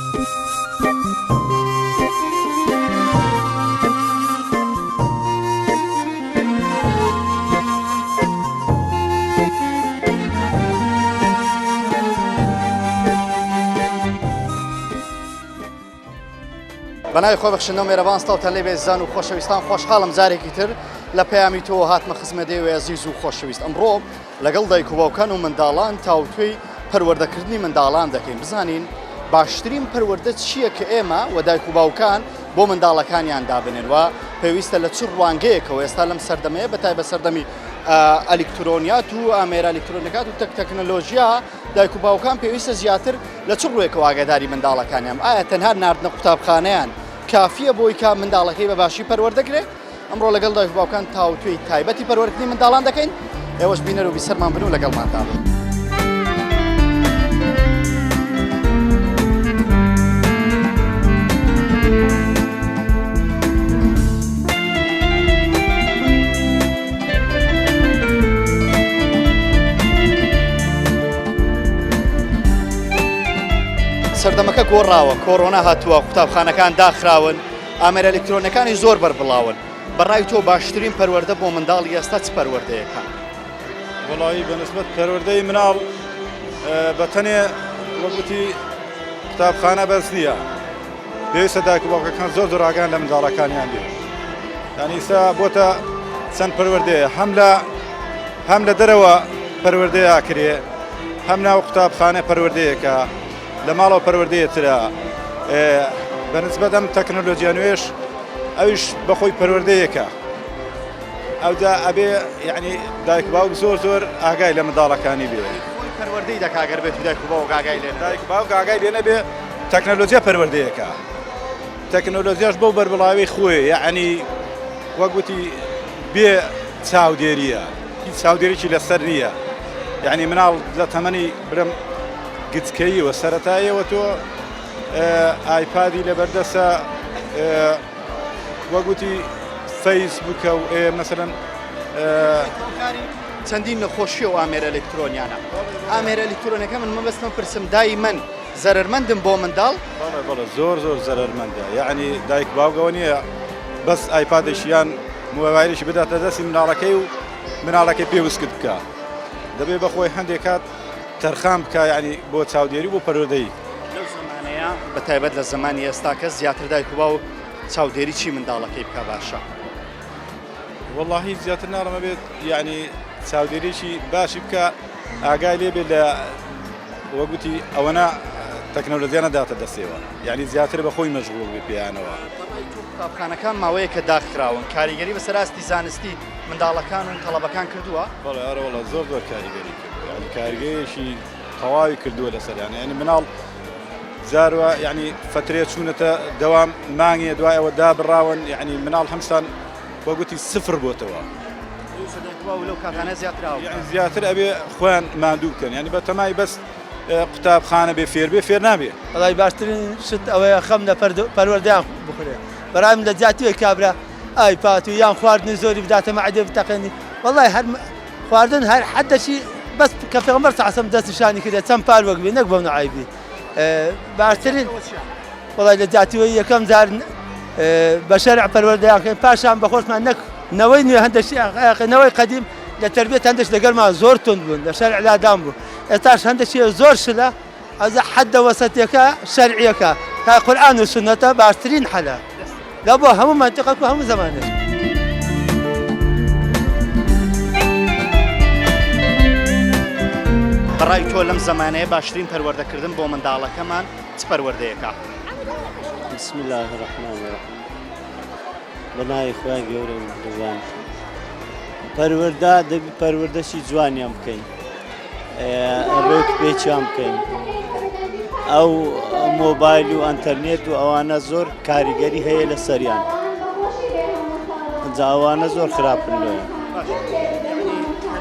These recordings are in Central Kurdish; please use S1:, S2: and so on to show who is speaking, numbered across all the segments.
S1: بەناوی خۆ بەخشندە و مێرەبان سڵاوتان لێ بێ زان و خۆشەویستان خۆشحاڵم جارێکی تر لە پەیامی تۆ هاتمە خزمەت ئێوەی ئەزیز و خۆشەویست ئەمڕۆ لەگەڵ دایک و باوکان و منداڵان تاوتوێی پەروەردەکردنی منداڵان دەکەین بزانین باشترین پەروەردە چییە کە ئێمە و دایک و باوکان بۆ منداڵەکانیان دابنێن و پێویستە لە چ ڕوانگەیەکەوە ئێستا لەم سەردەمەیە بە تایبەت سەردەمی ئەلیکترۆنیات و ئامێرە ئەلیکترۆنەکات و تەک تەکنەلۆژیا دایک و باوکان پێویستە زیاتر لە چ ڕووێکەوە ئاگاداری منداڵەکانیان ئایا تەنها ناردنە قوتابخانەیان کافیە بۆی کە منداڵەکەی بە باشی پەروەردەکرێت ئەمڕۆ لەگەڵ دایک و باوکان تاوتوێی تایبەتی پەروەردەکردنی منداڵان دەکەین، ئێوەش بینەر و بیسەرمان بن و لەگەڵماندا بن. سەردەمەکە گۆڕاوە، کۆرۆنا هاتووە، قوتابخانەکان داخراون، ئامێرە ئەلیکترۆنیەکانی زۆر بەربڵاون، بەڕای تۆ باشترین پەروەردە بۆ منداڵی ئێستا چ پەروەردەیەکە؟
S2: وەڵایی بە نسبەت پەروەردەی مناڵ بە تەنێ وەک وتی قوتابخانە بەس نییە پێویستە دایک و باوکەکان زۆر زۆر ئاگایان لە منداڵەکانیان بێت یعنی ئیستا بۆتە چەند پەروەردەیە هەم لە هەم لە دەرەوە پەروەردەیە کرێ هەم ناو قوتابخانە پەروەردەیەکە لە ماڵەوە پەروەردەیە ترە بە نسبەت ئەم تەکنەلۆجیا نوێش ئەویش بەخۆی پەروەردەیەکە ئەوجا ئەبێ یعنی دایک باوک زۆر زۆر ئاگای لە منداڵەکانی بێ
S1: پەروەردەی دەکا گەر بێت دایک و باوک ئاگای لێ
S2: دایک باوک ئاگای لێ نەبێ تەکنەلۆجیا پەروەردەیەکە تەکنەلۆجیاش بەو بەربڵاوی خۆی یعنی وەک وتی بێ چاودێریە هیچ چاودێریی لەسەر نییە یعنی مناڵ لە تەمەنی برم گچکەییەوە سەرەتاییەوە تۆ ئایپادی لەبەردەسە وەک وتی فەیسبوکە و مەسەلەن
S1: چەندین نەخۆشی و ئامێرە ئەلکترۆنیانە ئامێرە ئەلکترۆنەکە من مەبەستم پرسم دای من زەرمەندم بۆ منداڵ
S2: بەڵێ بەڵێ زۆر زۆر زەرمەندە یعنی دایک باوگەوە نییە بەس ئایپادێکیان مۆبایلێکی بداتە دەستی مناڵەکەی و مناڵەکەی پێ وسکت بکە دەبێ بەخۆی هەندێک کات تەرخان بکا یانی بۆ چاودێری و بۆ پەروەردەیی.
S1: لەو زەمانەیە بە تایبەت لە زەمانی ئێستاکە زیاتر دایک و باوک چاودێری چی منداڵەکەی بکا باشە؟
S2: وەڵاهی زیاتر ناڵێم ئەبێت یانی چاودێریی باشی بکا ئاگای لێ بێت لە وەک وتی ئەوەنە تەکنەلۆجیا نەداتە دەستێوە یانی زیاتر بە خۆی مەشغوڵ بێ پێیانەوە.
S1: قوتابخانەکان ماوەیەکە داخراون کاریگەری بەسەر ئاستی زانستی منداڵەکان و تەڵەبەکان کردووە؟
S2: بەڵێ ئەرەوەڵا زۆر زۆر کاریگەری کردووە یعنی کارگەیەکی تەواوی کردووە لەسەریان یعنی مناڵ جاروا یعنی فترێ چوونەتە دەوام مانگێ دوای ئەوە دابڕاون یعنی مناڵ هەمسان وەگوتی سفر بۆتەوە
S1: لەو کاتانە زیاتر
S2: یعنی زیاتر ئەبێ خۆیان ماندوو بکەن یعنی بە تەمای بەس قوتابخانە بێ فێر بێ فێر نابێ.
S3: وەڵای باشترین شت ئەوەیە خەم لە پەروەردەیان بخورێ بەڕای من لە جیاتی کابرا ئایپات و یان خواردنی زۆری بداتە مەعدەی بتەقێنی وەڵای هەر خواردن هەر حەدەکی بەس کە پێغەمبەر صلی الله دەست نیشانی کردێ چەند پار وەک بێ نەک بەو نەعیبی باشترین وەڵای لە جیاتی یەکەم جار بە شەرع پەروەردەیان کەین پاشان بە خۆشمان نەک نەوەی نوێ هەندێک نەوەی قەدیم لە تەربیەت هەندێک لەگەرمان زۆر توند بوون لە شەرع لادان بوو ئێستاش هەندێک زۆر شلە ئەزە حەدە وەسەتێکە شەرعیەکە تا قورئان و سوننەتە باشترین حەلە لە بۆ هەموو مەنتیقەک و هەموو زەمانێک.
S1: بەڕای تۆ لەم زەمانەیە باشترین پەروەردەکردن بۆ منداڵەکەمان چ پەروەردەیەکە؟
S4: بسم الله الرحمن الرحیم بە ناوی خوای گەورە و میهرەبان پەروەردە دەبی پەروەردەشی جوانیان بکەین ڕێک پێچیان بکەین ئەو مۆبایل و ئەتەرنێت و ئەوانە زۆر کاریگەری هەیە لە سەریان ئەوانە زۆر خراپن لۆیان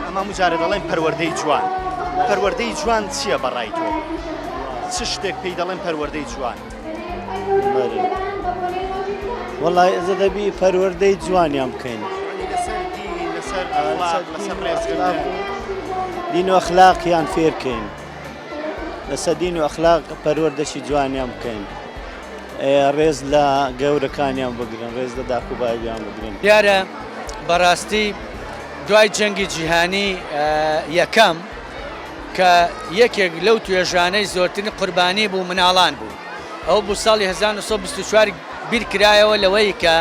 S1: ئەمە مجارە دەڵێن پەروەردەی جوان پەروەردەی جوان چییە بەڕای تۆ چ شتێک پێی دەڵێن پەروەردەی جوان
S4: وەڵای ئەزە دەبی پەروەردەی جوانیان بکەین دین و ئەخلاقیان فێرکەین. لەسەر دین و ئەخلاق پەروەردەشی جوانیان بکەین ڕێز لە گەورەکانیان بگرن ڕێز لە داک و باویان بگرن.
S5: دیارە بەڕاستی دوای جەنگی جیهانی یەکەم کە یەکێک لەو توێژانەی زۆرترین قوربانی بوو مناڵان بوو ئەو بوو ساڵی 1924 بیرکرایەوە لەوەی کە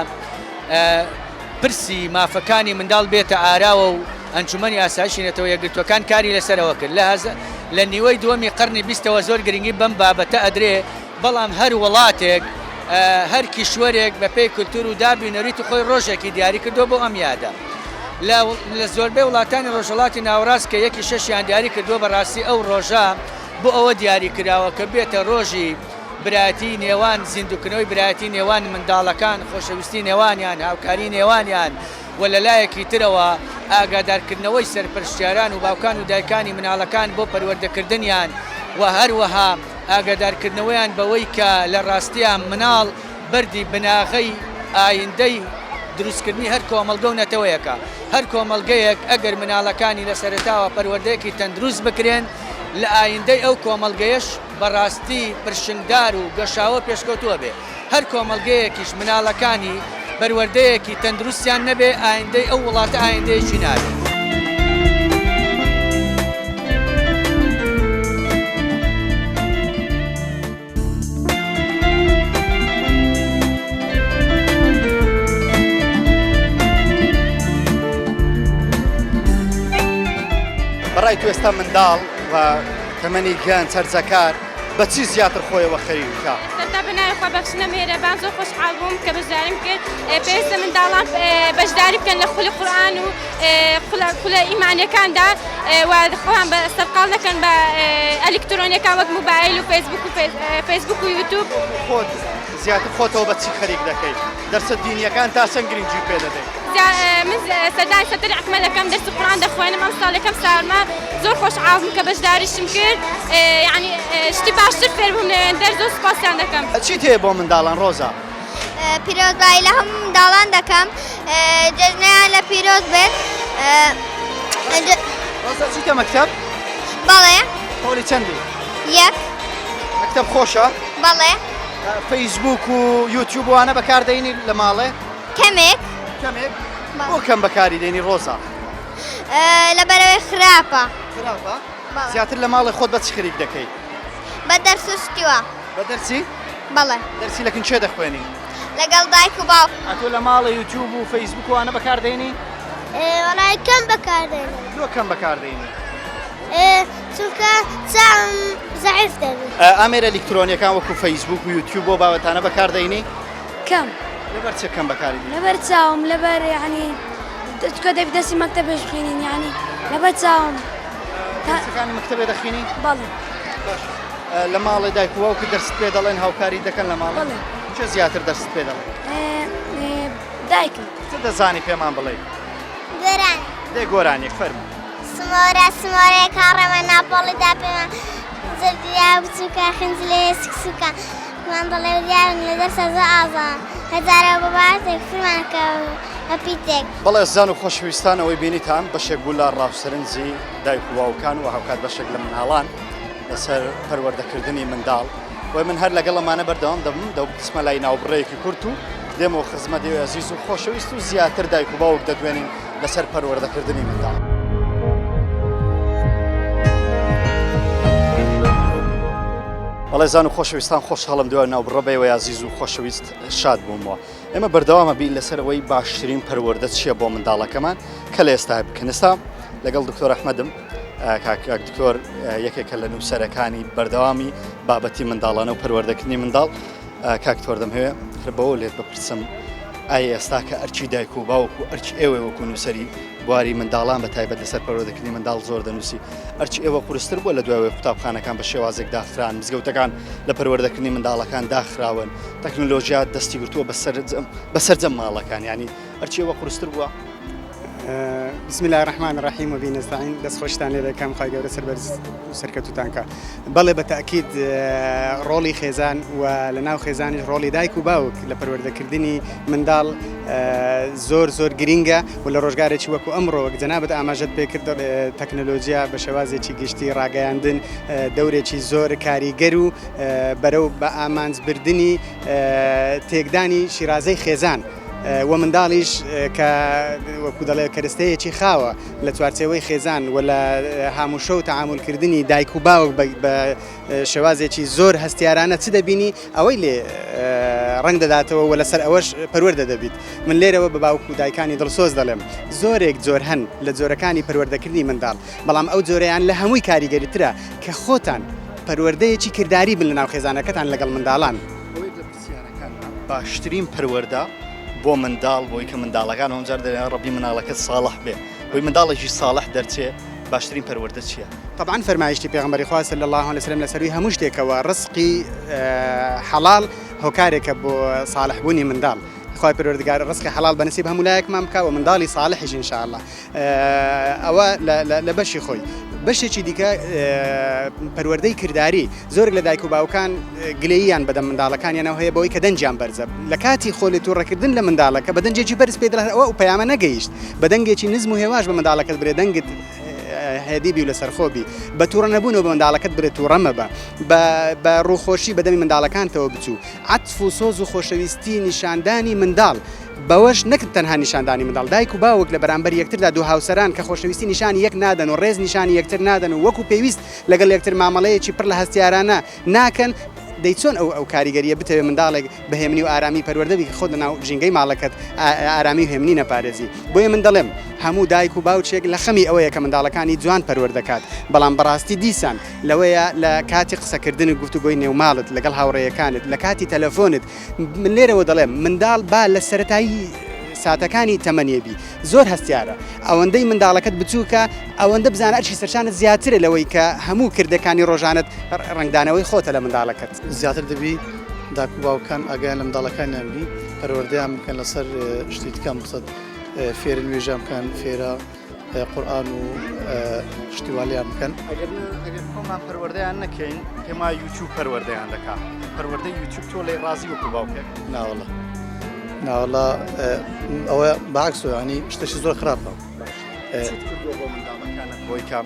S5: پرسی مافەکانی منداڵ بێتە ئاراوە و ئەنجومەنی ئاسایشی نەتەوە یەکگرتووەکان کاری لەسەرەوە کرد لە لە نیوەی دووەمی قەرنی بیستەوە زۆر گرنگی بەم بابەتە ئەدرێ بەڵام هەر وڵاتێک هەر کیشوەرێک بەپێی کولتور و دابی نەریتی خۆی ڕۆژێکی دیاری کردووە بۆ ئەم یادە لە لە زۆربەی وڵاتانی ڕۆژهەڵاتی ناوەڕاست کە یەکی شەشیان دیاری کردووە بەڕاستی ئەو ڕۆژە بۆ ئەوە دیاری کراوە کە بێتە ڕۆژی برایەتی نێوان زیندووکردنەوەی برایەتی نێوان منداڵەکان، خۆشەویستی نێوانیان، هاوکاری نێوانیان و لە لایەکی ترەوە ئاگادارکردنەوەی سەرپەرشتیاران و باوکان و دایکانی مناڵەکان بۆ پەروەردەکردنیان و هەروەها ئاگادارکردنەوەیان بەوەی کە لە ڕاستیا مناڵ بەردی بناغەی ئایندەی دروستکردنی هەر کۆمەڵگە و نەتەوەیەکە. هەر کۆمەڵگەیەک ئەگەر مناڵەکانی لە سەرەتاوە پەروەردەیەکی تەندروست بکرێن لە ئایندەی ئەو کۆمەڵگەیەش بەڕاستی پرشنگدار و گەشاوە پێشکەوتووە بێ. هەر کۆمەڵگەیەکیش مناڵەکانی پەروەردەیەکی تەندروستیان نەبێ ئایندەی ئەو وڵاتە ئایندەیەکی نابێ.
S1: بەڕای تۆ ئێستا منداڵ و تەمەنی گەنج هەرزەکار بە چی زیاتر خۆیەوە خەریکە؟ سەرەتا بە ناوی
S6: خوا بەخشندە میهرەبان زۆر خۆشحاڵ بووم کە بەشداریم کرد پێویستە منداڵان بەشداری بکەن لە خولی قورئان و خولە ئیمانیەکاندا و خۆیان بە سەرقاڵ نەکەن بە ئەلیکترۆنیەکان وەک موبایل و فەیسبوک و فەیسبوک و یوتوب.
S1: خۆت زیاتر خۆتەوە بە چی خەریک دەکەی؟ دەرسە دینیەکان تا چەند گرنگی پێ دەدەی؟
S6: من سەردانی سەنتەری عەقمە دەکەم دەرسی قورئان دەخوێنم ئەمساڵ یەکەم ساڵمە زۆر خۆشحاڵ بووم کە بەشداریشم کرد یعنی شتی باشتر فێر بووم لەوێندەر زۆر سوپاسیان دەکەم.
S1: چیت هەیە بۆ منداڵان ڕۆزا؟
S7: پیرۆزبایی لە هەموو منداڵان دەکەم جەژنیان لە پیرۆز بێت.
S1: ڕۆزا چیتە مەکتەب؟
S7: بەڵێ.
S1: پۆلی چەندی؟
S7: یەک.
S1: مەکتەب خۆشە؟
S7: بەڵێ.
S1: فەیسبوک و یوتیوب وانە بەکاردەینی لە ماڵێ؟
S7: کەمێک.
S1: کەمێک؟ بۆ کەم بەکاری دێنی ڕۆزا؟
S7: لەبەرەوەی خراپە.
S1: خراپە؟ زیاتر لە ماڵێ خۆت بە چ خەریک دەکەی؟
S7: بە دەرس و شتی وا.
S1: بە دەرسی؟
S7: بەڵێ.
S1: دەرسی لە کن کێ دەخوێنی؟
S7: لەگەڵ دایک و باوک.
S1: ئەتۆ لە ماڵێ یوتیوب و فەیسبوک و وانە بەکار دێنی؟
S7: وەڵای کەم بەکار دێنم.
S1: لۆ کەم بەکار دێنی؟
S7: چونکە چاوم زەعیف دەبێت.
S1: ئامێرە ئەلیکترۆنیەکان وەکو فەیسبوک و یوتیوب بۆ بابەتانە بەکار دێنی؟
S8: کەم.
S1: لەبەر چ کەم بەکاری دێنی؟
S8: لەبەر چاوم لەبەر یعنی چونکە دەبی دەرسی مەکتەبێش بخوێنین یعنی لەبەر چاوم.
S1: دەرسەکانی مەکتەبێ دەخوێنی؟
S8: بەڵێ.
S1: باشە لە ماڵێ دایک و باوکت دەرست پێ دەڵێن هاوکاری دەکەن لە ماڵێ؟
S8: بەڵێ.
S1: کێ زیاتر دەرست پێ دەڵێ؟
S8: دایکم.
S1: چ دەزانی پێمان بڵێ؟
S7: گۆرانی.
S1: دێ گۆرانیەک فەرموو.
S7: سمۆرە سمۆرەیەک هاڕێمە ناپۆڵی دا پێمان زەردیا بچووکە خنجلێ سک سووکە مان دەڵێ وریاون لە دەرسە زۆر ئازان هەزارە بە باتێک فرمان کە بە پیتێک.
S1: بەڵێ ئەزیزان و خۆشەویستان ئەوەی بینیتان بەشێک بوو لە ڕاوسەرنجی دایک و باوکان و هاوکات بەشێک لە مناڵان لەسەر پەروەردەکردنی منداڵ وای من هەر لەگەڵ ئەمانە بەردەوام دەبم دەبچمە لای ناوبڕەیەکی کورت و دێمەوە خزمەت ئێوەی ئەزیز و خۆشەویست و زیاتر دایک و باوک دەدوێنین لەسەر پەروەردەکردنی منداڵ. بەڵێ زان و خۆشەویستان خۆشحاڵم دوای ناوبڕە بەێوەی ئازیز و خۆشەویست شاد بوومەوە. ئێمە بەردەوامە بین لەسەر ئەوەی باشترین پەروەردە چییە بۆ منداڵەکەمان کە لە ئێستا بکەن ئێستا لەگەڵ دکتۆر ئەحمەدم کاک دکتۆر یەکێکە لە نووسەرەکانی بەردەوامی بابەتی منداڵانە و پەروەردەکردنی منداڵ کاک تۆر دەمهەوێ هەر بەوە لێت بپرسم ئایا ئێستا کە ئەرکی دایک و باوک و ئەرکی ئێوەی وەکو نووسەری بواری منداڵان بە تایبەت لەسەر پەروەردەکردنی منداڵ زۆر دەنووسی ئەرکی ئێوە قورستر بووە لە دوای قوتابخانەکان بە شێوازێک داخران مزگەوتەکان لە پەروەردەکردنی منداڵەکان داخراون تەکنۆلۆژیا دەستی گرتووە بە سەرجەم ماڵەکان ینی ئەرکی ئێوە قورستر بووە؟
S9: بسم اللە الرحمن الرحیم و به نستعین دەست خۆشتان لێ دەکەم خوای گەورە سەربەرز و سەرکەوتوتان کا بەڵێ بە تاکید ڕۆڵی خێزان و لە ناو خێزانیش ڕۆڵی دایک و باوک لە پەروەردەکردنی منداڵ زۆر زۆر گرینگە و لە ڕۆژگارێکی وەکو ئەمڕۆ وەک جەنابت ئاماژەت پێکرد تەکنەلۆجیا بە شێوازێکی گشتی ڕاگەیاندن دەورێکی زۆر کاریگەر و بەرەو بە ئامانج بردنی تێکدانی شیرازەی خێزان و منداڵیش کە وەکو دەڵێ کەرستەیەکی خاوە لە چوارچێوەی خێزان و لە هاموشە و تەعامولکردنی دایک و باوک بە شێوازێکی زۆر هەستیارانە چ دەبینی ئەوەی لێ ڕەنگ دەداتەوە و لەسەر ئەوەش پەروەردە دەبیت. من لێرەوە بە باوک و دایکانی دڵسۆز دەڵێم زۆرێک جۆر هەن لە جۆرەکانی پەروەردەکردنی منداڵ، بەڵام ئەو جۆرەیان لە هەمووی کاریگەرترە کە خۆتان پەروەردەیەکی کرداری بن لەناو خێزانەکەتان لەگەڵ منداڵان.
S1: ئەوەیەک لە پرسیارەکانمە باشترین پەروەردە بۆ منداڵ بۆی کە منداڵەکان هەموو جار دەڵێن ڕەبی منداڵەکەت ساڵح بێ بۆی منداڵێکی ساڵح دەرچێ باشترین پەروەردە چییە؟
S9: تەبعەن فەرمایشتی پێغەمبەری خوا صلی اللە علیە وسلم لە سەرووی هەموو شتێکەوە ڕزقی حەڵاڵ هۆکارێکە بۆ ساڵح بوونی منداڵ خوای پەروەردگار ڕزقی حەڵاڵ بە نسیب هەموو لایەکمان بکا و منداڵی ساڵحیش ان شاء اللە ئەوە لە بەشی خۆی بەشێکی دیکە پەروەردەی کرداری زۆرێک لە دایک و باوکان گلەییان بەدەم منداڵەکانیانەوە هەیە بەوەی کە دەنگیان بەرزە لە کاتی خۆ لێ تووڕەکردن لە منداڵەکە بە دەنگێکی بەرز پێی دەڵێن ئەوە ئەو پەیامە نەگەیشت بە دەنگێکی نزم و هێواش بە منداڵەکەت برێ دەنگت هێدی بی و لەسەرخۆ بی بە تووڕە نەبوونەوە بە منداڵەکەت برێ تووڕە مەبە بە ڕووخۆشی بەدەمی منداڵەکانتەوە بچوو عەتف و سۆز و خۆشەویستی نیشاندانی منداڵ بەوەش نەک تەنها نیشاندانی منداڵ، دایک و باوک لە بەرامبەر یەکتردا دووهاوسەران کە خۆشەویستی نیشانی یەک نادەن و ڕێز نیشانی یەکتر نادەن و وەکو پێویست لەگەڵ یەکتر مامەڵەیەکی پڕ لە هەستیارانە ناکەن، دەی چۆن ئەو ئەو کاریگەرییە بتەوێ منداڵێک بە هێمنی و ئارامی پەروەردە بی کە خۆت لەناو ژینگەی ماڵەکەت ئارامی و هێمنی نەپارێزی؟ بۆیە من دەڵێم هەموو دایک و باوکێک لە خەمی ئەوەیە کە منداڵەکانی جوان پەروەردە کات، بەڵام بەڕاستی دیسان لەوەیە لە کاتی قسەکردن و گفتوگۆی نێوماڵت لەگەڵ هاوڕێیەکانت لە کاتی تەلەفۆنت من لێرەوە دەڵێم منداڵ با لە سەرەتایی ساتەکانی تەمەنیە بی زۆر هەستیارە ئەوەندەی منداڵەکەت بچووکە ئەوەندە بزانە ئەرکی سەرشانت زیاترە لەوەی کە هەموو کردەکانی ڕۆژانت ڕەنگدانەوەی خۆتە لە منداڵەکەت.
S10: زیاتر دەبی داک و باوکان ئاگایان لە منداڵەکانیان بی پەروەردەیان بکەن لەسەر شتی دیکە مقصد فێرە نوێژیان بکەن فێرە قورئان و شتی وا لێیان بکەن.
S1: ئەگەر نا ئەگەر خۆمان پەروەردەیان نەکەین پێم وایە یوتیوب پەروەردەیان دەکا پەروەردەی یوتیوب تۆ لێی ڕازی وەکو باوکێک؟
S10: ناوەڵا ناوەڵا ئەوە بەعکس ینی شتێکی زۆر خراپە.
S1: چیت کردووە بۆ منداڵەکانت بۆی کە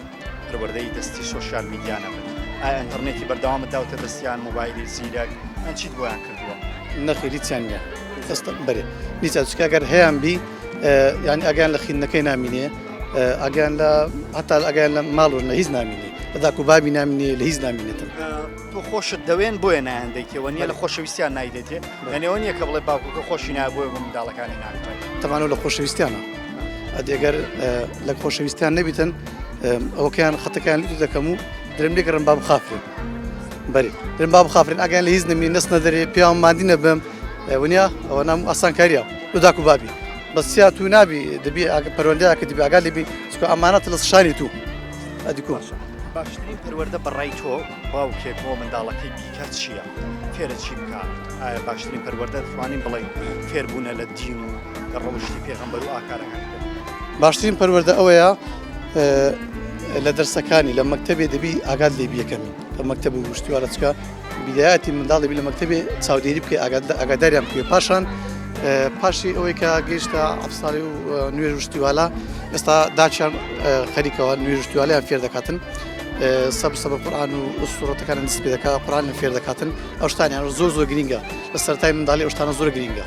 S1: پەروەردەی دەستی سۆشیال میدیا نەبن؟ ئایا ئینتەرنێتی بەردەوامت داوتە دەستیان مۆبایلی زیرەک یان چیت بۆیان کردووە؟
S10: نەخێر هیچیان نییە ئێستا بەرێ هیچیان چونکە ئەگەر هەیان بی یعنی ئەگەیان لە خیندنەکەی نامینێ ئەگەیان لە هەتا ئەگەیان لە ماڵ لە هیچ نامینێ لە داک و بابی نامینێ لە هیچ نامینێتن
S1: تۆ خۆشت دەوێن بۆیە نایان دەیتەوە نیە لە خۆشەویستیان نایدەیتێ یعنی ئەوە نییە کە بڵێ باوکەکە خۆشی نایە بۆیە بۆ منداڵەکانی ناکڕێت
S10: تەمانەوە لە خۆشەویستیانە ئەدێگەر لە خۆشەویستیان نەبیتن ئەوکەیان خەتەکان لیت دەکەم و درم لێگەڕم با بخافرێن بەری درم با بخافرێن ئەگەیان لە هیچ نەمینێ نەچنە دەرێ پیاوم ماندی نەبم ونیا ئەوە نام ئاسانکاریە لۆ داک و بابی بەس سیا تو نابی دەبی ئاگە پەروەندەیەکە دەبی ئاگا لێبی چونکە ئەمانەت لە شانی تو ئەدی کو
S1: باشترین پەروەردە بەڕای تۆ باوکێک بۆ منداڵەکەی بیکات چییە؟ فێرە چی بکات؟ ئایا باشترین پەروەردە دەتوانین بڵێین فێربوونە لە دین و لە ڕەوشتی پێغەمبەر و ئاکارەکانی
S10: پێغەمبەر؟ باشترین پەروەردە ئەوەیە لە دەرسەکانی لە مەکتەبێ دەبی ئاگات لێ بیەکەمی لە مەکتەب و شتیوارە چکە بیدایەتی منداڵی بی لە مەکتەبێ چاودێری بکەی ئاگاداریان بکەی پاشان پاشی ئەوەی کە گەیشتە ئەفساڵی و نوێژ و شتیوالا ئێستا داچیان خەریکەوە نوێژ و شتیوالیان فێر دەکاتن سەبر سەبر قورآن و سوڕەتەکان دەست پێ دەکات قورآن فێر دەکاتن ئەو شتانیان زۆر زۆر گرینگە لە سەرەتای منداڵی ئەو شتانە زۆر گرینگە.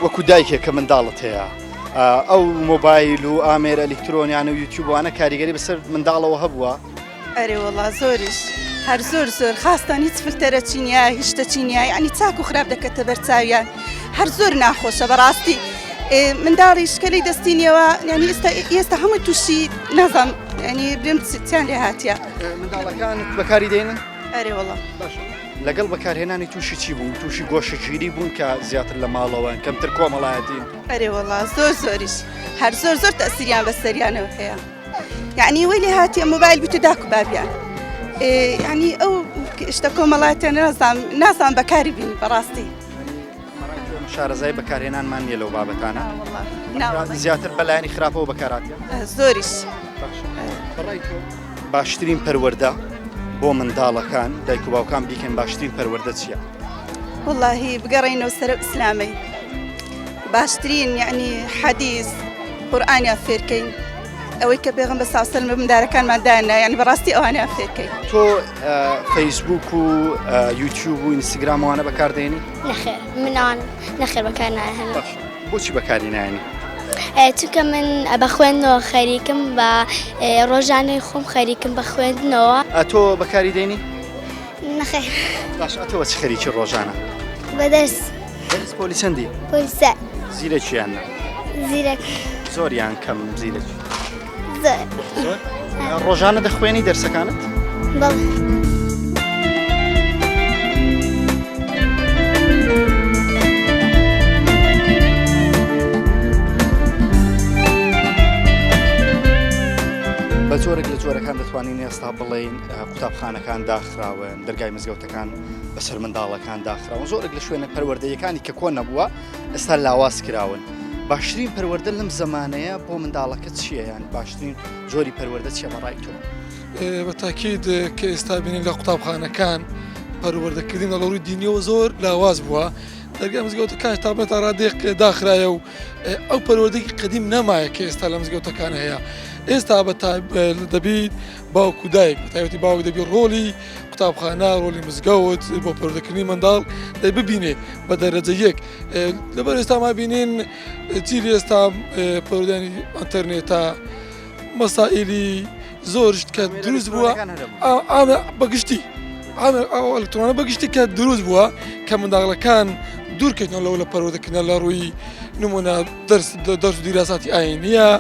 S1: وەکو دایکێک کە منداڵت هەیە ئەو مۆبایل و ئامێرە ئەلیکترۆنیان و یوتیوبوانە کاریگەری بەسەر منداڵەوە هەبووە؟
S11: ئەرێ وەڵا زۆریش هەر زۆر زۆر خاستان هیچ فلتەرە چینە هیچ شتە چینە ینی چاک و خراپ دەکەتە بەرچاویان هەر زۆر ناخۆشە بەڕاستی منداڵیش کە لی دەستینیەوە ینی ئێستا ئێستا هەمووی تووشی نازام ینی برێم چیان لێ هاتیە
S1: منداڵەکان بەکاری دێنن
S11: ئەرێ وەڵا
S1: لەگەڵ بەکارهێنانی تووشی چی بوون تووشی گۆشەگیری بوون کە زیاتر لە ماڵەوەن کەمتر کۆمەڵایەتین
S11: ئەرێ وەڵا زۆر زۆریش هەر زۆر زۆر تەسیریان بەسەریانەوە هەیە یعنی وەی لێ هاتیە مۆبایل بیتە داک و بابیان یعنی ئەو شتە کۆمەڵاتیانە نازانم نازانم بەکاری بینی بەڕاستی.
S1: شارەزای بەکارهێنانمان نییە لەو بابەتانە زیاتر بەلایەنی خراپەوە بەکاراتە
S11: زۆریش
S1: باشترین پەروەردە بۆ منداڵەکان دایک و باوکان بیکەن باشترین پەروەردە چییە؟
S11: وەڵاهی بگەڕێینەوە سەر ئیسلامەی باشترین یعنی حەدیث قورئانیان فێرکەین ئەوەی کە پێغەمبەر صلی الله علیه و سلم بە مندارەکانمان دانا یعنی بەڕاستی ئەوانیان فێرکەین.
S1: تۆ فەیسبوک و یوتیوب و ئینستاگرام وانە بەکاردێنی؟
S7: نەخێر من ئەوان نەخێر بەکار ناهێنم.
S1: بۆچی بەکاری نایەنی؟
S7: چونکە من بە خوێندنەوە خەریکم بە ڕۆژانەی خۆم خەریکم بە خوێندنەوە.
S1: ئەتۆ بەکاری دێنی؟
S7: نەخێر.
S1: باش ئەتۆ چ خەریکی ڕۆژانە؟
S7: بە دەرس.
S1: دەرس پۆلی چەندی؟
S7: پۆلی سێ.
S1: زیرەکی یان نا؟
S7: زیرەک.
S1: زۆر یان کەم زیرەکی؟
S7: زۆر.
S1: زۆر؟ ڕۆژانە دەخوێنی دەرسەکانت؟
S7: بەڵێ.
S1: بە جۆرێک لە جۆرەکان دەتوانین ئێستا بڵێین قوتابخانەکان داخراون دەرگای مزگەوتەکان بەسەر منداڵەکان داخراون زۆرێک لە شوێنە پەروەردەیەکانی کە کۆن نەبووە ئێستا لاواز کراون باشترین پەروەردە لەم زمانەیە بۆ منداڵەکە چییە یان باشترین جۆری پەروەردە چیە بەڕای تۆ؟
S12: بە تاکید کە ئێستا بینین لە قوتابخانەکان پەروەردەکردن لە ڕووی دینیەوە زۆر لاواز بووە دەرگای مزگەوتەکان تا بێت تا ڕادەیەک داخرایە و ئەو پەروەردەی قەدیم نەمایە کە ئێستا لە مزگەوتەکان هەیە ئێستا بە دەبیت باوک و دایک بە تایبەتی باوک دەبی ڕۆلی قوتابخانە ڕۆلی مزگەوت بۆ پەروەردەکردنی منداڵ دەی ببینێ بە دەرەجە یەک لەبەر ئێستا ما بینین جیلی ئێستا پەروەردەیانی ئەتەرنێتە مەسائلی زۆر شت کە دروست بووە بەگشتی ئەلکترۆنە بەگشتی کە دروست بووە کە منداڵەکان دوورکەوتنەوە لەوە لە پەروەردەکردنە لە ڕووی نمونە دەرس دەرس و دیراساتی ئاینیە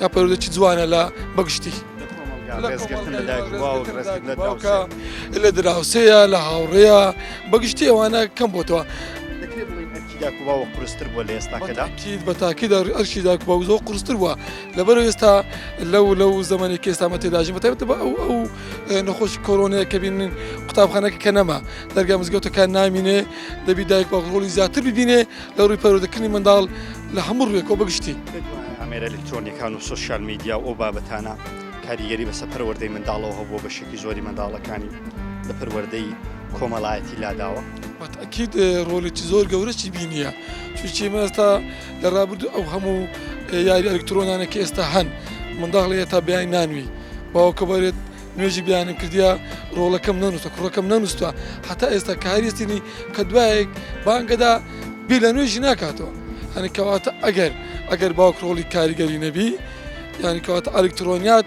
S12: یا پەروەردەی جوانە لە بەگشتی لە دراوسێیە لە هاوڕێیە بەگشتی ئەوانە کەم بۆتەوە.
S1: دەکرێت بڵێین ئەرکی داک و باوک قورستر بووە لە ئێستاکەدا؟
S12: بە تاکید ئەرکی داک و باوک زۆر قورستر بووە لەبەر ئێستا لەو لەو زەمەنی کە ئێستا مە تێداژین بە تایبەت بە ئەو ئەو نەخۆشی کۆرۆنەیە کە بینین قوتابخانەکە کە نەما دەرگا مزگەوتەکان نامینێ دەبی دایک باوک ڕۆڵی زیاتر ببینێ لە ڕووی پەروەردەکردنی منداڵ لە هەموو ڕووێکەوە بەگشتی.
S1: ئامێرە ئەلکترۆنیەکان و سۆشیال میدیا و ئەو بابەتانە کاریگەری بەسەر پەروەردەی منداڵەوە هەبووە بەشێکی زۆری منداڵەکانی لە پەروەردەی کۆمەڵایەتی لاداوە.
S12: بەتەئکید ڕۆلێکی زۆر گەورەشی بینیە چونکی ئێمە ئێستا لە ڕابردوو ئەو هەموو یاری ئەلکترۆنانە کە ئێستا هەن منداڵ هەیە تا بیانی نانوی باوکە بەرێت نوێژی بیانم کردیە ڕۆڵەکەم نەنووسە کوڕەکەم نەنووسوە هەتا ئێستا کە هەریستینی کە دوایەک بانگەدا بیر لە نوێژی ناکاتەوە هەنی کەواتە ئەگەر ئەگەر باوک ڕۆڵی کاریگەری نەبی یانی کەواتە ئەلکترۆنیات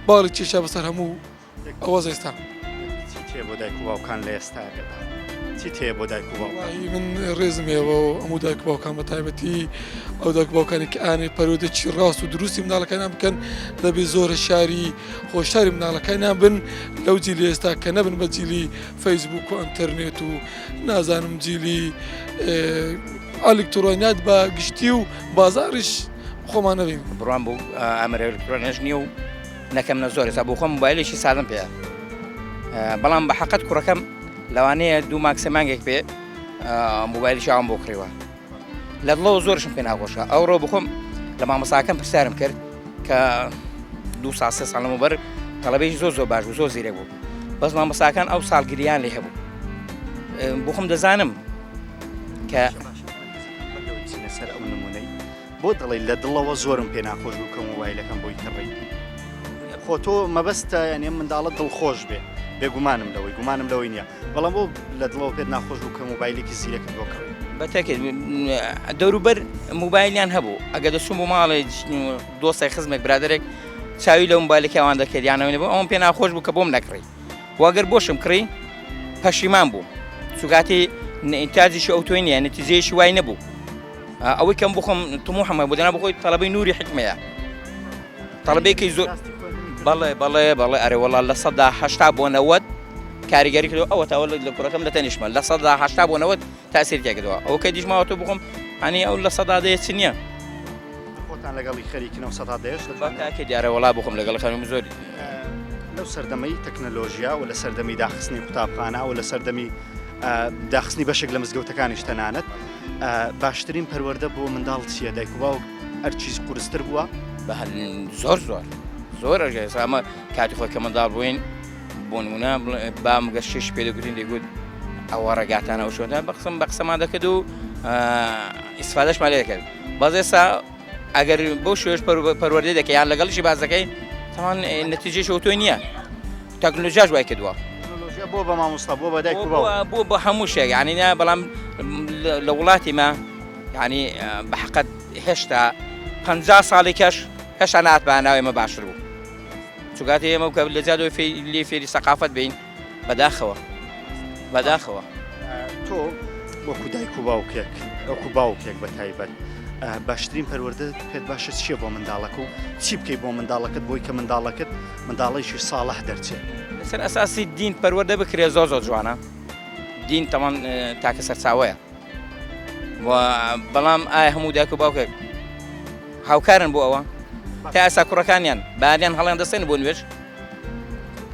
S12: باڵی کێشا بەسەر هەموو ئەوە ئێستا
S1: چی تێ بۆ دایک و باوکان لە ئێستاکەدا چی تێ بۆ دایک و باوکان؟
S12: من ڕێزم هەیە بۆ هەموو دایک و باوکان بە تایبەتی ئەو دایک و باوکانی کە ئانێ پەروەردەی ڕاست و دروستی منداڵەکانیان بکەن دەبێ زۆر هەشاری هۆشاری منداڵەکانیان بن لەو جیلی ئێستا کە نەبن بە جیلی فەیسبوک و ئەنتەرنێت و نازانم جیلی ئەلکترۆنیات بە گشتی و بازاڕیش خۆمان نەبین.
S13: بڕوام بۆ ئامێرە ئەلکترۆنیش نییە و نەکەم نە زۆر ئێستا بۆ خۆم مۆبایلێکی سادەم پێیە بەڵام بە حەقەت کوڕەکەم لەوانەیە دوو مانگ سێ مانگێک پێ مۆبایلی شاوم بۆ کڕیوە لە دڵەوە زۆرشم پێ ناخۆشە ئەوڕۆ بخۆم لە مامۆساکەم پرسیارم کرد کە دو سال سێ ساڵ لەمەوبەر تەڵەبەیەکی زۆر زۆر باش بوو زۆر زیرەک بوو بەس مامۆساکان ئەو ساڵگریان لێ هەبوو بخۆم دەزانم کە
S1: سەر ئەو نمونەی بۆ دەڵێی لە دڵەوە زۆرم پێ ناخۆش بوو کە مۆبایلەکەم بۆی کڕی خۆ تۆ مەبەستە یعنی ئەم منداڵە دڵخۆش بێ بێگومانم لەوەی گومانم لەوەی نییە بەڵام بۆ لە دڵەوە پێت ناخۆش بوو کە مۆبایلێکی زیرەکت بۆ کڕی
S13: بەتەکرد دەوروبەر مۆبایلیان هەبوو ئەگە دەچوم بۆ ماڵێ دۆستێک خزمێک برادێک چاوی لە مۆبایلێکی ئەوان دەکرد یانەوە بۆ ئەوم پێ ناخۆش بوو کە بۆم نەکڕی واگەر بۆشم کڕی پەشیمان بوو چوگاتی ئینتاجیشی ئەو تۆی نییە نتیجەیەکی وای نەبوو ئەوەی کەم بخۆم تموحم هەبوو دەنا بخۆی تەڵەبەی نوری حکمەیە تەڵەبەیەکی زۆر بەڵێ بەڵێ بەڵێ ئەرێ وەڵا 80% بۆ 90 کاریگەری کردو ئەوە تاوە لە کوڕەکەم لە تەنیشمە 80% بۆ 90 تاسیر تێکردەوە ئەو کە دیشماوە تۆ بخۆم ئەنی ئەو 10% چ نییە
S1: خۆتان لەگەڵی خەریکنەوە سەدا دەیش
S13: کاکە دیارە وەڵا بخۆم لەگەڵ خەرم زۆر.
S1: لەو سەردەمەی تەکنەلۆژیا و لە سەردەمی داخستنی قوتابخانە و لە سەردەمی داخستنی بەشێک لە مزگەوتەکانیش تەنانەت باشترین پەروەردە بۆ منداڵ چییە؟ دایک و باوک ئەرچیز قورستر بووە؟
S13: زۆر زۆر زۆر ئەرگە ئێستا کاتی خۆی کە منداڵ بووین بۆ نمونە بام گەر شش پێ دەگوتین دەگوت ئەوە ڕێگاتانە ئەو شوێنە بە قسم بە قسەمان دەکرد و ئیسفادەشمان لێ دەکرد بەس ئێستا ئەگەر بەو شێوەش پەروەردەی دەکەی یان لەگەڵیشی باس دەکەی تەمان نەتیجەی ئەوتۆی نییە تەکنۆلۆژیاش وای کردووە
S1: تەکنۆلۆژیا بۆ بە مامۆستا بۆ بە دایک و باوک
S13: بۆ بە هەموو شتێک یعنی نا بەڵام لە وڵاتی ما یعنی بە حەقەت هێشتا 50 ساڵی کەش هێشتا ناتمان ناوێ ئێمە باشتر بوو چونکاتی ئێمە کە لە جادۆی لێ فێری سەقافەت بین بەداخەوە بەداخەوە.
S1: تۆ وەکو دایک و باوکێک وەکو باوکێک بە تایبەت باشترین پەروەردە پێت باشە چییە بۆ منداڵەکە و چی بکەیت بۆ منداڵەکەت بۆی کە منداڵەکەت منداڵێکی ساڵح دەرچێت؟
S13: لەسەر ئەساسی دین پەروەردە بکرێت زۆر زۆر جوانە دین تەمان تاکە سەرچاوەیە بەڵام ئایا هەموو دایک و باوکێک هاوکارن بۆ ئەوە تا ئێستا کوڕەکانیان باریان هەڵیان دەستێن بۆ نوێژ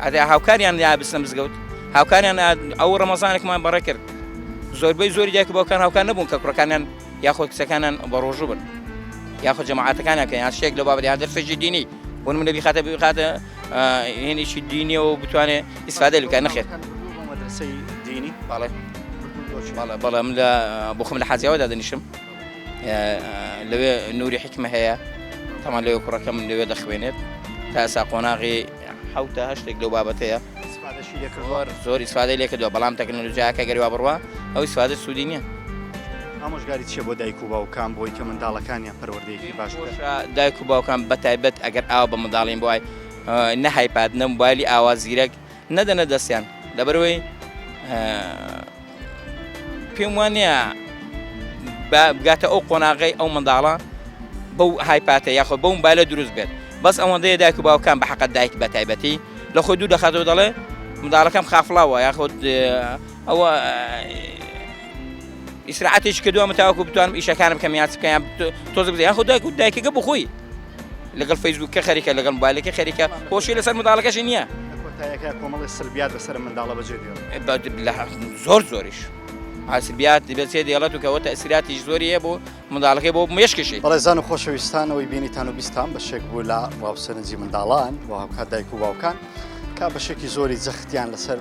S13: ئەدە هاوکاریان یا بچنە مزگەوت هاوکاریان ئەو ڕەمەزانێکمان بەڕێ کرد زۆربەی زۆری دایک و باوکان هاوکار نەبوون کە کوڕەکانیان یاخۆ کچەکانیان بە ڕۆژوو بن یاخۆ جەماعەتەکانیان کە یان شتێک لە بابەت یان دەرسێکی دینی بۆ نمونە بیخاتە بیخاتە هێنێکی دینیەوە بتوانێت ئیسفادە لێ بکات نەخێر
S1: مەدرسەی دینی
S13: بەڵێ بەڵێ بەڵێ من لە بۆ خۆم لە حازیاوە دادەنیشم لەوێ نوری حیکمە هەیە تەمان لەوێ کوڕەکەم لەوێ دەخوێنێت تا ئێستا قۆناغی حوتە هەشتێک لەو بابەتەیە زۆر ئیسفادەی لێکردووە بەڵام تەکنەلۆژیاکە گەر وا بڕوا ئەو ئیسفادە سوودی نییە.
S1: ئامۆژگاری چییە بۆ دایک و باوکان بۆی کە منداڵەکانیان پەروەردەیەکی باش بکەن؟
S13: دایک و باوکان بە تایبەت ئەگەر ئاوا بە منداڵین بۆ نە هایپاد نە موبایلی ئاوا زیرەک نەدەنە دەستیان لەبەرئەوەی پێم وان نییە بگاتە ئەو قۆناغەی ئەو منداڵە بەو هایپاتە یاخۆ بەو موبایلە دروست بێت بەس ئەوەندەیە دایک و باوکان بە حەقەت دایک بە تایبەتی لە خۆی دوور دەخاتەوە دەڵێ منداڵەکەم خافڵاوە یاخود ئەوە ئیسراعەتێکی کردووە من تاوەکو بتوانم ئیشەکانم بکەم یان چ بکەم یان تۆزێک بزانم یاخود دایک و دایکەکە بۆ خۆی لەگەڵ فەیسبووکە خەریکە لەگەڵ موبایلەکە خەریکە خۆشی لەسەر منداڵەکەشی نییە.
S1: لە کۆتاییەکە کۆمەڵی سلبیات بەسەر منداڵە بەجێ
S13: دێڵێت. زۆر زۆریش سلبیات بەجێ دێڵێت و کەەوە تەسیراتیش زۆری هەیە بۆ منداڵەکەی بۆ مێشکیشی.
S1: بەڕێزان و خۆشەویستان ئەوەی بینیتان و بیستان بەشێک بوو لە ڕاو سەرنجی منداڵان و هاوکات دایک و باوکان کە بەشێکی زۆری جەختیان لەسەر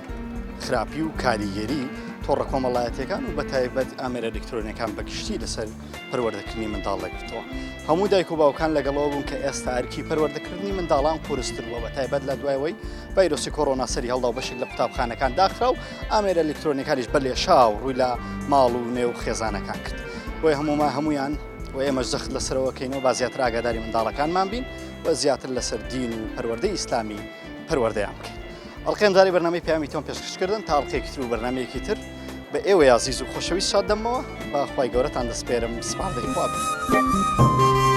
S1: خراپی و کاریگەری تۆڕە کۆمەڵایەتیەکان و بەتایبەت ئامێرە ئەلکترۆنیەکان بەگشتی لەسەر پەروەردەکردنی منداڵ دەگرتەوە. هەموو دایک و باوکان لەگەڵەوە بوون کە ئێستا ئەرکی پەروەردەکردنی منداڵان قورستر بووە بە تایبەت لە دوایەوەی ڤایرۆسی کۆرۆنا سەری هەڵدا و بەشێک لە قوتابخانەکان داخرا و ئامێرە ئەلکترۆنیەکانیش بە لێشاو ڕووی لە ماڵ و نێو خێزانەکان کرد. بۆیە هەموومان هەمویان و ئێمەش جەخت لەسەرەوە کەینەوە با زیاتر ئاگاداری منداڵەکانمان بین و زیاتر لەسەر دین و پەروەردەی ئیسلامی پەروەردەیان بکەین. ئەڵقەی ئەمجارەی بەرنامەی پەیامی تۆم پێشکەش کردن تا ئەڵقەیەکی تر و بەرنامەیەکی تر بە ئێوەی ئازیز و خۆشەویست شاد دەمەوە بە خوای گەورەتان دەسپێرم سپاردەی خوا بن.